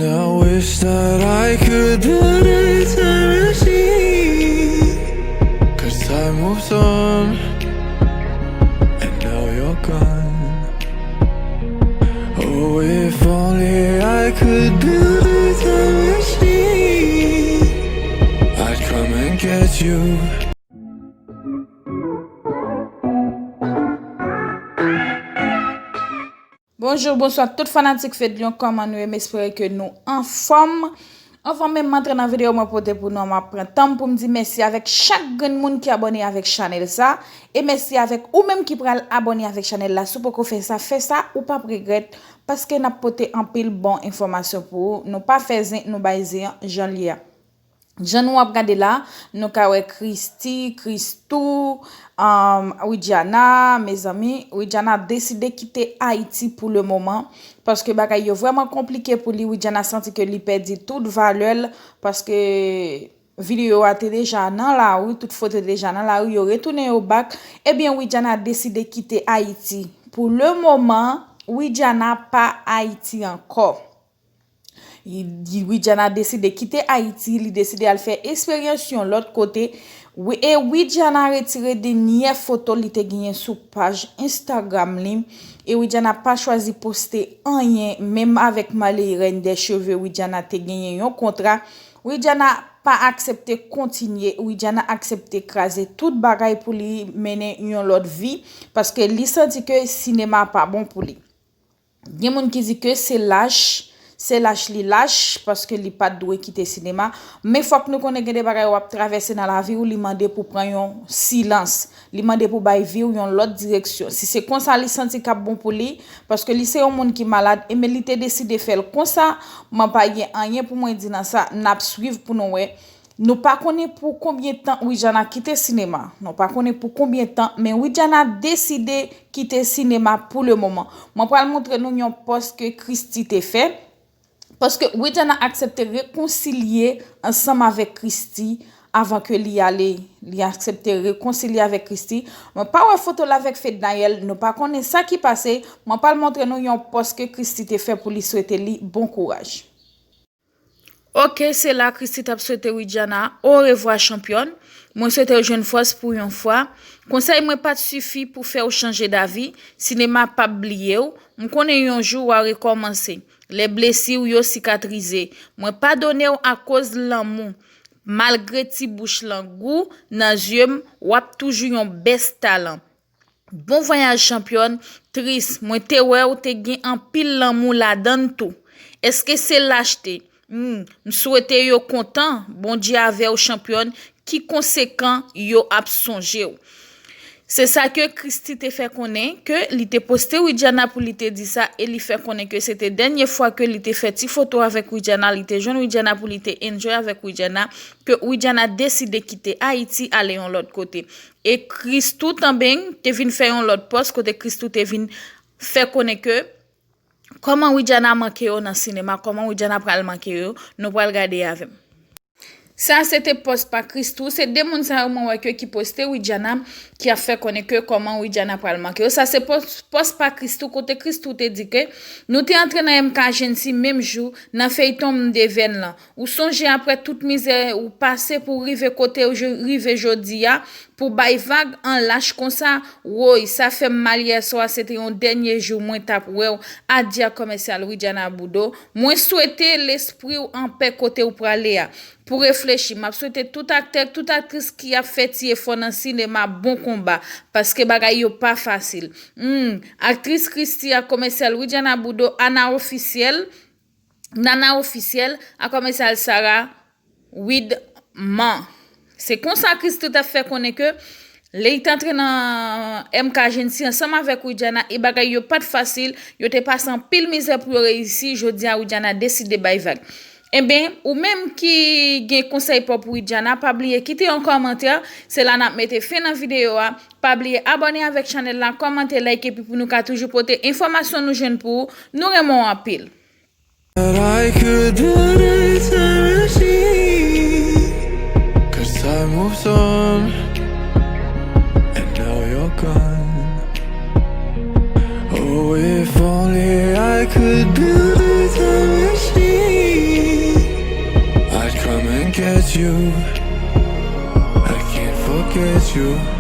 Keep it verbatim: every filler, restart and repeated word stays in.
I wish that I could build a time machine. Cause time moves on, and now you're gone. Oh, if only I could build a time machine. I'd come and get you. Bonjou, bonswa tout fanatik Fedlion, kòman nou ye? M espere ke nou anfòm. Anvan menm m antre nan videyo mwen pote pou nou an, m ap pran tan m pou m di mèsi avèk chak grenn moun ki abòne avèk chanèl sa. E mèsi avèk ou menm ki pral abòne avèk chanèl la. Si w poko fè sa, fè sa, ou p ap regrèt, paske n ap pote anpil bon enfòmasyon pou ou. Nou pa fè zen, nou bay zen an jan l ye a. Jan nou ap gade la, nou ka wè Christie, Christoo, um, Widiana, mezanmi, Widiana deside kite Ayiti pou le moman, paske bagay yo vrèman konplike pou li. Widiana santi ke li pèdi tout valè l, paske videyo a te deja nan lari, tout foto te deja nan lari, yo retounen yo back. Ebyen, Widiana deside kite Ayiti. Pou le moman, Widiana pa Ayiti ankò. Widiana deside kite Ayiti, li deside al fè esperyans yon lòt kote. E Widiana retire dènyè foto li te genyen sou paj Instagram li. E Widiana pa chwazi poste anyen, menm avèk Maley Reine des Cheveux, Widiana te genyen yon kontra. Widiana pa aksepte kontinye, Widiana aksepte kraze tout bagay pou li mennen yon lòt vi, paske li santi ke sinema pa bon pou li. Gen moun ki di ke se lach, se lach li lach, paske li pa t dwe kite sinema. Men fòk nou konnen gen de bagay w ap travèse nan lavi w, li mande pou pran yon silans. Li mande pou bay vi w yon lòt direksyon. Si se konsa li santi k ap bon pou li, paske li se yon moun ki malad, enben li te deside fè l konsa, mwen pa gen anyen pou mwen di nan sa, n ap swiv pou nou wè. Nou pa konnen pou konbyen tan Widiana kite sinema. Nou pa konnen pou konbyen tan, men Widiana deside kite sinema pou le moman. Mwen pral montre nou yon pòs ke Christie te fè. Paske Widiana aksepte rekonsilye ansanm avèk Christie avan ke li ale. Li aksepte rekonsilye avèk Christie. Mwen pa wè foto l avèk Fednaelle. Nou pa konnen sa ki pase. Mwen pral montre nou yon pòs ke Christie te fè pou li swete li bon kouraj. Ok, se la Christie t ap swete Widiana, orevwa chanpyòn. Mwen swete w jwenn fòs pou yon fwa. Konsèy mwen pa t sifi pou fè w chanje davi. Sinema p ap bliye w. M konnen yon jou w a rekòmanse. Lè blesi w yo sikatrize. Mwen padone w akoz lanmou. Malgre ti bouch lan gou nan zye m, w ap toujou yon bèst talan. Bon vwayaj chanpyòn, tris, mwen te wè w te gen anpil lanmou ladann tou. Èske se lachte? Hmm, m swete yo kontan, Bondye avè w chanpyòn, ki konsekan yo ap sonje w. Se sa ke Christie te fè konnen, ke li te poste Widiana pou li te di sa, e li fè konnen ke se te dènye fwa ke li te fè ti foto avèk Widiana, li te jwenn Widiana pou li te enjoy avèk Widiana, ke Widiana deside kite Ayiti ale yon lòt kote. E Christoo tanben te vin fè yon lòt pòs kote Christoo te vin fè konnen ke kòman Widiana manke yo nan sinema, kòman Widiana pral manke yo, nou pral gade avè m. Sa se te pòs pa Christoo, se de moun sa yo mwen wè ke ki poste Widiana, ki ap fè konnen ke kòman Widiana pral manke yo. Sa se pòs, pòs pa Christoo kote Christoo te di ke nou te antre nan M K Agency menm jou nan feyton M Devèn lan. Ou sonje apre tout mizè ou pase pou w rive kote w rive jodi a, pou w bay vag an lach konsa, woy, sa fè m mal yèswa, se te yon dènye jou mwen t ap wè w, adya kòmèsyal Widiana Boudreau, mwen swete lespri w anpè kote w prale a, pou reflechi, m ap swete tout aktè, tout aktris ki ap fè ti efò nan sinema bon konba, paske bagay yo pa fasil. Hmm, aktris Christie ak kòmèsyal Widiana Boudreau, Ana Ofisyèl, Nana Ofisyèl ak kòmèsyal Sarah Widman. Se konsa Christoo t ap fè konnen ke lè li t antre nan M K Agency ansanm avèk Widiana, e bagay yo pa t fasil, yo te pase anpil mizè pou yo reyisi, jodi a Widiana deside bay vag. Enben, ou menm ki gen konsèy pa w pou Widiana, pa bliye kite yon kòmantè, se la n ap mete fen nan videyo a, pa bliye abòne avèk chanèl la, kòmante, like, epi pou nou ka toujou pote enfòmasyon nou jwenn pou ou, nou renmen w anpil. That I could build a time machine. Cause time moves on, and now you're gone. Oh, if only I could build a time machine. Can't get you. I can't forget you.